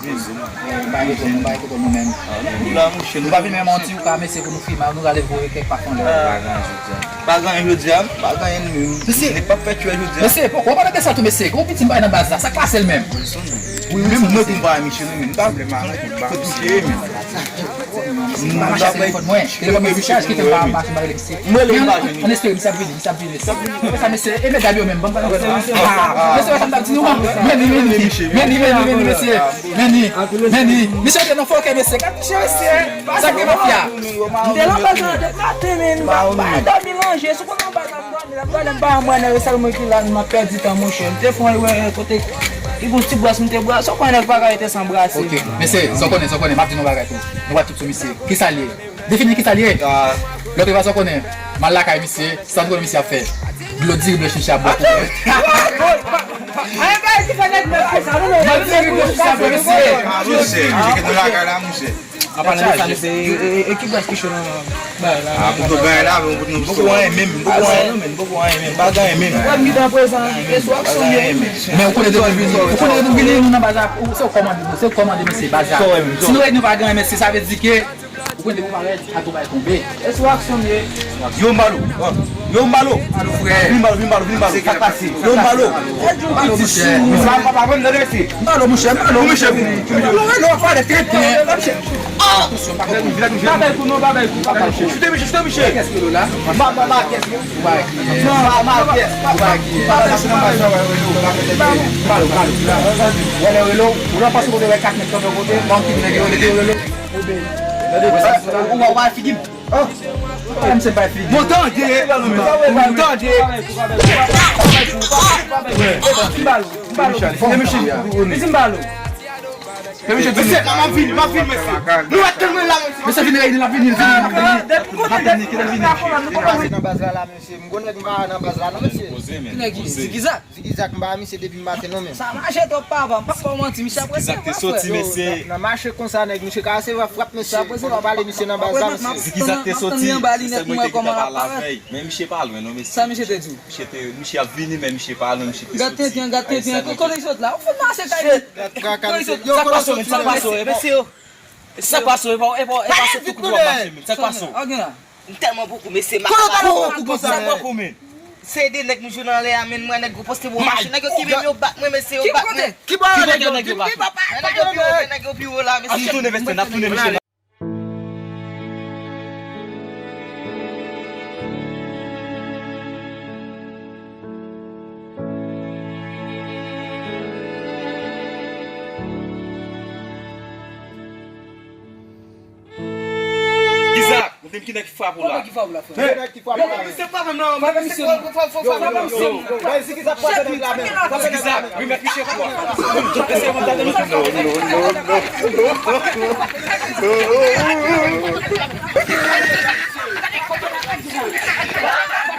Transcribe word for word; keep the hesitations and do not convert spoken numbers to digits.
Mwen pa gen kontwòl, mwen pa gen kontwòl mwen menm. Nou la, monchè, nou pa vin menm an ti ou ka mesye pou nou filme, nou rale voye kèk pa fon lè. Pa gen anyen jodi a. Pa gen anyen jodi a, pa gen anyen menm. Mesye, nèg pa fè tchwè jodi a. Mesye, poko, w pa nan de sa tou, mesye. Gwo piti m pa nan baz la, sa k pase l menm? Wi, wi, menm mwen pou m pa misye, menm. M pa vle mal, m pa touche, menm. M pa mache ak telefòn mwen. Telefòn mwen sou chaj, kite m pa mache, m pa rele misye. Mwen le pa jwenn. An espere misye ap vini, misye ap vini. Sa mesye, e medam yo menm, ban m pale ansanm. Mesye, wè sa m t ap di nou, men ni, men ni, men ni, men ni, men ni, mesye. Men ni, men ni. Misye te nan fòkè, mesye. Gad misye, mesye. Sa k gen mafya. M te nan baz la depi maten, men m pa dòmi lonje. Sou konn nan baz la m dòmi la, m gade m pa wè nèg yo, sèl mwen ki la, m ap pèdi tan, monchè. M te fè yon erè kote li gon ti bras, m te brase, ou konnen nèg pa ka rete san brase. Ok, mesye, sa w konnen, sa w konnen, m ap di nou bagay tou. Nou pa tout sou misye. Kisa l ye? Defini kisa l ye. Lòt repa sa w konnen. M al lakay misye, sa w konnen misye ap fè. Dlo diri blanch misye ap bwè pou mwen. Dlo diri blanch misye ap bwè, mesye. Monchè, misye kite lakay la, monchè. An palan de sa, mesye, e, e, e ki bras ki cho nan bagay la? Ah, poko gen anyen la, men poko gen anyen menm, poko gen anyen menm, poko gen anyen menm, pa gen anyen menm. Wè m gen tan prezan, e sou aksyon m ye. Men ou konnen depi nou vini, ou konnen depi nou vini, nou nan baz la, ou, se ou kòmande nou, se ou kòmande mesye baz la. Si nou wè nou pa gen anyen, mesye, sa vle di ke Ou konn depi ou parèt, atò bay tonbe. E sou aksyon m ye. Yo, Mbalo. Yo, Mbalo. Vin, Mbalo, vin, Mbalo, vin, Mbalo. Sa k pase? Yo, Mbalo. Mbalo, monchè. Sa papa, mwen, mwen, mwen, mwen, Mbalo, monchè, Mbalo. Pou misye, pou misye. Mbalo, Mbalo, pa de trete. Attention, pa konn. Babay kou non, babay kou, babay kou. Chute misye, chute misye. Kès ki la? Ma, ma, ma, kès ki? Ou pa ki? Ma, ma, kès. Ou pa ki? Mbalo, Mbalo. Ou la pase kote wè kat nèg kanpe kote, ban ki nèg yo rele rele. Ou wè, ou wè figi m. Mwen tande, mwen tande. Fè misye, fè misye. Fè misye, mesye, m ap vini, m ap vini, mesye. Nou wè tèlman la, mesye. Mesye, vini, vini, vini, vini. Kote nèg ki nan baz la, la, mesye? M gon nèg m pa nan baz la, non, mesye. Ki nèg ki? Zigizak. Zigizak, m pa wè misye depi maten non, men. Sa mache twòp, papa, m p ap fè w manti, misye ap resevwa frè. Zigizak te soti, mesye. Nan, nan mache konsa, nèg, misye ka resevwa frap, mesye. Fò m pale misye nan baz la, mesye. Zigizak te soti, se sèl mwen te gentan pale avè l. Men misye pa lwen non, mesye. Sa misye te di w? Misye te, misye ap vini, men misye pa lwen, misye te soti. Gad tenten, gad tenten. Kote l sot la? Ou fout mache kay li. Kote l sot? Sa k pase w, sa k pase w, mesye yo. Sa k pase w, e pa, e pa, e pa se tout kout w ap mache, men. Sa k pase w? M tèlman poko, mesye, m ap poko konsa. Sa k poko, men? Se de nèg m jwenn anlè a, men m wè nèg yo poste bò machin. Nèg yo kenbe m, yo bat mwen, mesye, yo bat mwen. Ki bò nèg yo bat? Nèg yo pi wo, nèg yo pi wo la, mesye. N ap tounen, mesye, n ap tounen, mesye. Izaak, ou te m ki nèg ki frape w la? Ki nèg ki frape w la, frè? Ki nèg ki frape w la, frè? Se pa menm nan, men se fò, fò, fò, fò, fò, fò, fò. Bay Zigizak frape nèg la, men. Frape nèg la, men. Remèt misye kou a. Mesye, mwen tande misye frape.